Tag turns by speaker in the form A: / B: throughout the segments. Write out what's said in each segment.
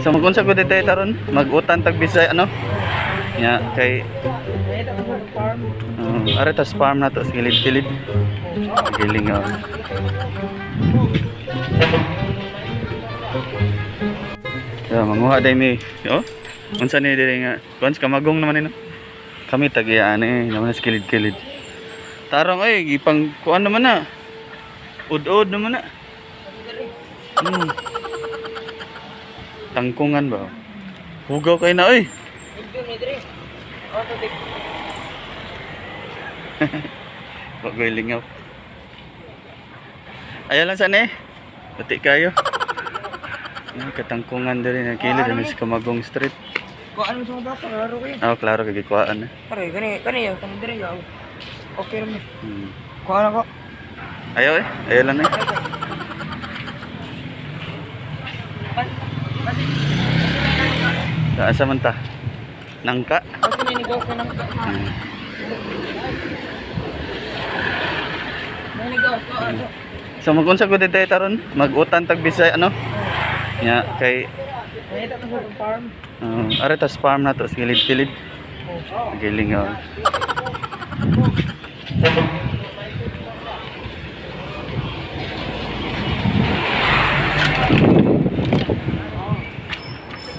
A: So magunsa ko dito taron, mag-utan tag Bisaya ano? Nya kay
B: Farm.
A: Are tas farm na to sa gilid-gilid. Giling oh. Ya, manguha day mi. Oh. Unsa ni diri nga? Kuan sa kamagong naman ni no. Kami tagiyaan eh, naman sa gilid-gilid. Tarong ay gipang kuan naman na. Ud-ud naman na. Tangkungan ba? Hugaw kay na oy.
B: Dito ni diri. Oh, tubig.
A: Bagoy lingaw. Ayaw lang sana eh. Pati kayo. Ay, katangkungan diri na kilid ano sa Kamagong Street.
B: Ko ano sa mga bata, klaro kayo.
A: Ah, klaro kay gikuhaan na.
B: Pare, gani, gani, kani diri yaw. Okay ra ni. Ko ano ko?
A: Ayaw eh. Ayaw lang eh. Saan sa man ta? Nangka?
B: Kasi ni negaw ko nang May negaw ko ano.
A: So magunsa ko dito taron, mag-utan tag Bisaya ano? Nya kay
B: May ito sa farm.
A: Are tas farm na to sa gilid-gilid. Giling oh.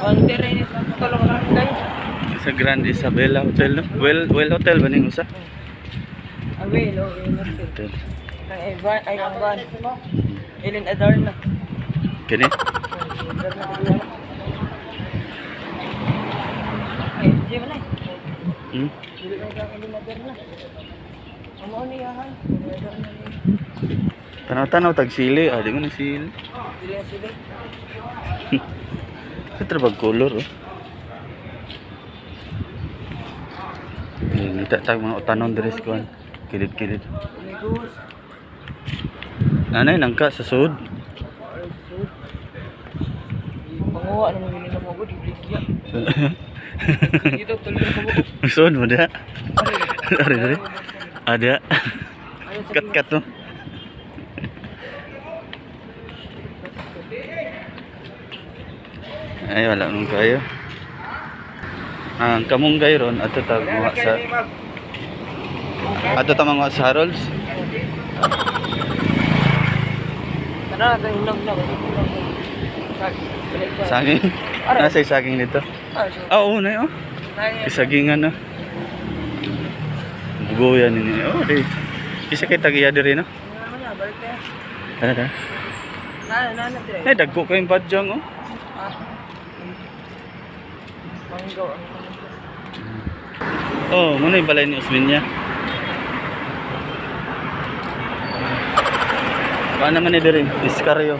B: Ang diri ni sa tulong lang kayo.
A: Sa Grand Isabela Hotel no? Well well hotel ba ning usa?
B: Away, lo,
A: Hotel.
B: Ay, van, ay, ang van. Ilin Adarna.
A: Kini?
B: Ay, di ba na?
A: Hmm?
B: Dili na kang Ilin Adarna. Amo ni yahan.
A: Tanaw-tanaw tag sili, ah di mo na sili.
B: Dili na sila.
A: Sa trabag color oh. Eh, ngita tag mga utanon diri sa kuan. Kilid-kilid.
B: Negos.
A: Nanay nangka sa sud.
B: Ay, sud. Panguha naman yun na mo, di bigya. Dito tuloy ko mo.
A: Sud mo da. Ari ari. Ada. Kat-kat no. Ay wala nung kayo. Ang kamunggay ron ato ta guha sa ato ta manguha sa Harold's.
B: Tara, tayo hinog na.
A: Saging. Nasa saging nito. Ah, oo na oh. Isagingan na. Bugoyan ini. Oh, di. Isa kay tagiya diri no. Tara tara. Eh, dagko kayong badyang oh. Oh, muna yung balay ni Osminya. Paano naman ni diri? Iskaryo.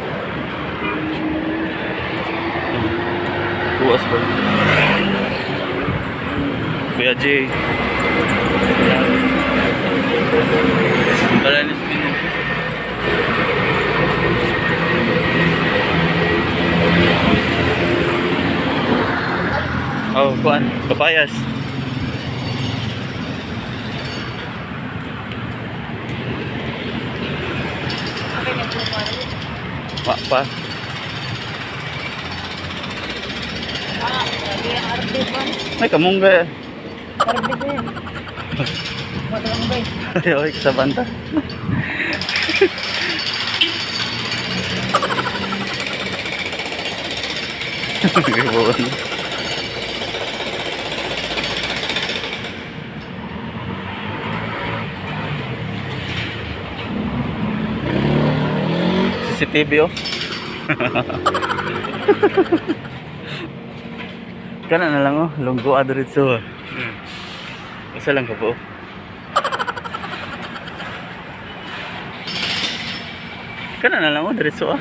A: Buwas ba? Kuya Jay. Balay ni Osminya. Oh, kuan, papayas. Wa pa. May kamunggay. Ay, oy, kasabanta. Gibuon. CCTV oh. Kana na lang oh, lunggo diretso. Isa lang ka po. Kana na lang oh, diretso ah.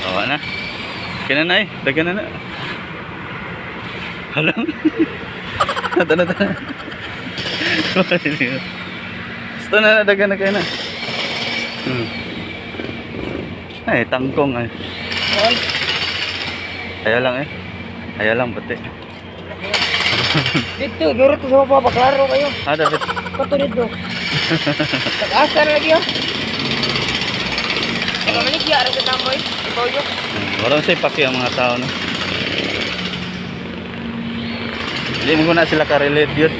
A: Oo na. Kina na eh, dagan na na. Halang. Tana tana. Gusto na na, dagan na kayo na. Ay, tangkong ay. Ayaw lang eh. Ayaw lang pati.
B: Dito, dito sa baba, klaro kayo.
A: Ah, dapat.
B: Kato dito. Tag-asa na lagi oh. Pamaligya ra sa tamoy. Ikaw yun.
A: Wala say paki ang mga tao, no. Hindi mo na sila ka-relate yun.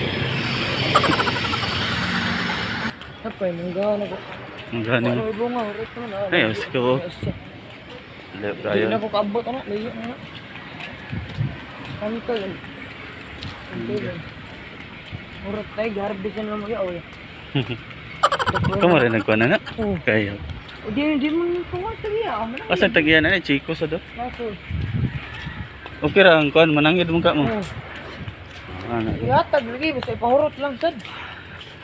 B: Napay, mangga na ko.
A: Ang gani.
B: Ano ibunga, urit naman. Ah.
A: Ay, os ko. Lep
B: Hindi
A: kayo.
B: na ko kaabot, ano? Layo na na. Kami ka yun. Kami yun. Murot tayo, garbage na naman yun.
A: Ikaw mo rin nagkuha na na.
B: Oo.
A: Kayo.
B: O di, di mo nang kuha. Sige, ako man.
A: Asa tagiyan na ni Chico sa do.
B: Naso.
A: Okay ra ang kuan manangid mo ka mo.
B: Oo.
A: Ano?
B: Ihatag lagi, basta ipahurot lang, sad.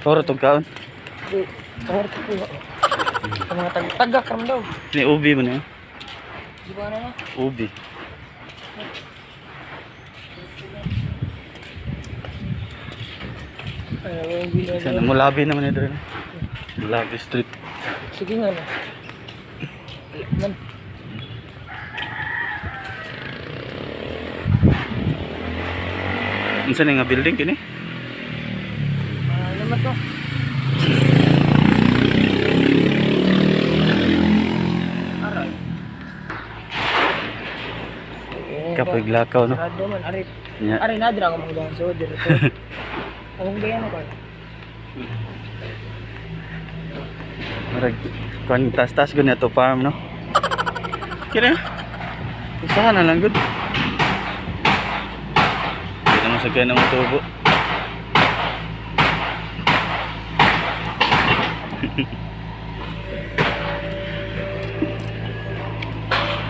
A: Toro tong kaon.
B: Di, pahurot ko. Sa mga tag-tagak ram daw.
A: Ni ubi man eh.
B: Di ba na na?
A: Ubi.
B: Ay, wala yung
A: Isa na mulabi naman ni dre. Mulabi Street.
B: Sige nga na. Wala man.
A: Unsa ni nga building kini?
B: Ah, Ano man to? Aray. Sige,
A: Kapoy lakaw no.
B: Sarado man, ari.
A: Nya.
B: Ari na dira ako manggahan sa dira. Among gayan ko.
A: Murag kuan tas-tas gud to farm no. Kini. Usaha na lang gud. Di naman sa kaya ng tubo.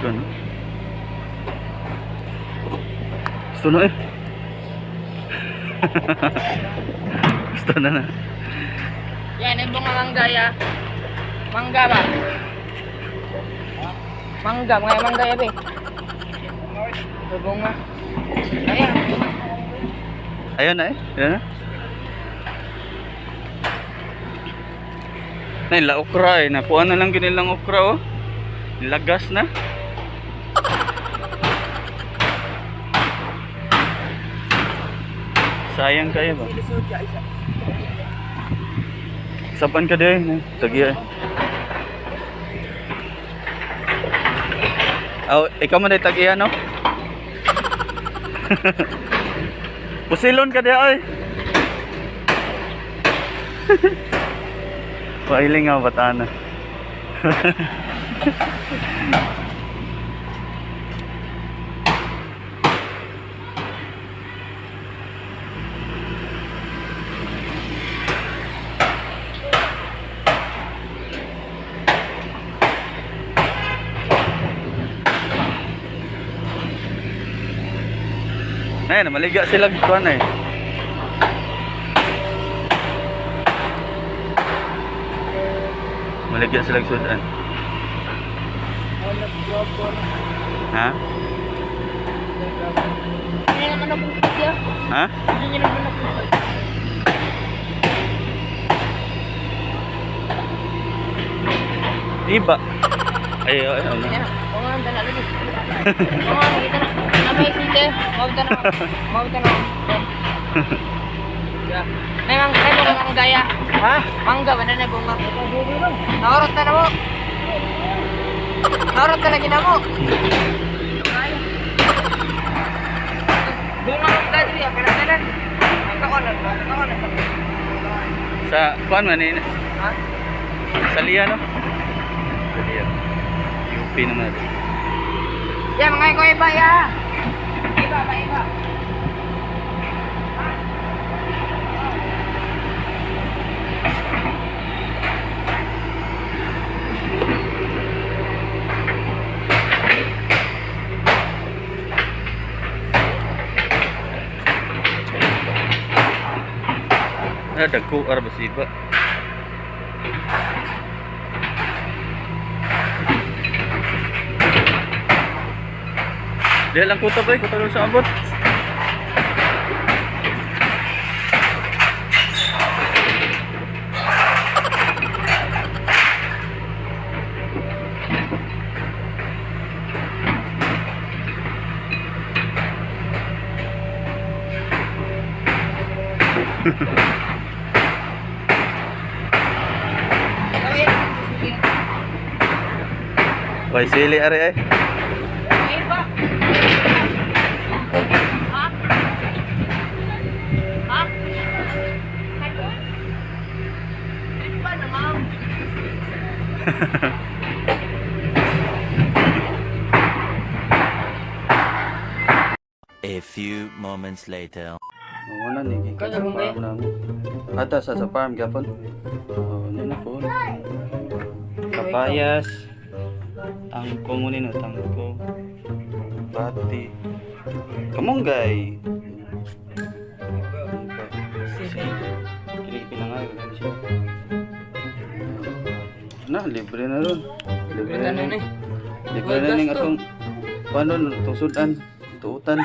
A: Kuan. Gusto na eh. Gusto na na.
B: Yan, ay bunga mangga ya. Mangga ba? Mangga, mga mangga ya be. May bunga. Ayan.
A: Ayun na eh. Ayun na. Nay, la okra eh. Nakuha na lang ginilang okra oh. Lagas na. Sayang kayo ba?
B: Silisod ka isa.
A: Sapan ka din. Eh. Tagiya. Oh, ikaw man ay tagiya no? Pusilon ka di ay. Pailing nga bataan na. Ayun, maliga sila kuan eh. Maligya sila sudan.
B: Wala grab ko na.
A: Ha?
B: Hindi naman ako ya.
A: Ha?
B: Hindi naman ako.
A: Iba. Ay, ay, ay.
B: Ayan, bunga ang dala lagi. Bunga kita na. Namay sinte, mawta na. Mawta na. Ya. May mang may bunga mangga ya. Ha? Mangga ba na bunga? Naurot na mo. Naurot na lagi na mo. Bunga mangga diri ya kana tanan. Kaon na, kaon na.
A: Sa kuan man eh.
B: Ha?
A: Sa Lia no? Sa Lia. UP naman natin.
B: Ya, mga ko iba ya. Iba ba iba.
A: Ah, dagko ara ba si iba? Diyan lang kuta ba? Kuta lang sa abot. Way sili ari ay.
B: Ay ba? Ha? Ha? Trip pa na, ma'am.
C: A few moments later.
A: Wala ni gikan sa farm namo. Ata sa farm gyapon. Oh, ano na po. Kapayas. Tangkong ni no, tangkong. Bati. Kamunggay.
B: Sili.
A: Kini pinangay gani siya. Na, libre na ron.
B: Libre na nun eh.
A: Libre na ning atong paano nun, itong sudan, tuutan.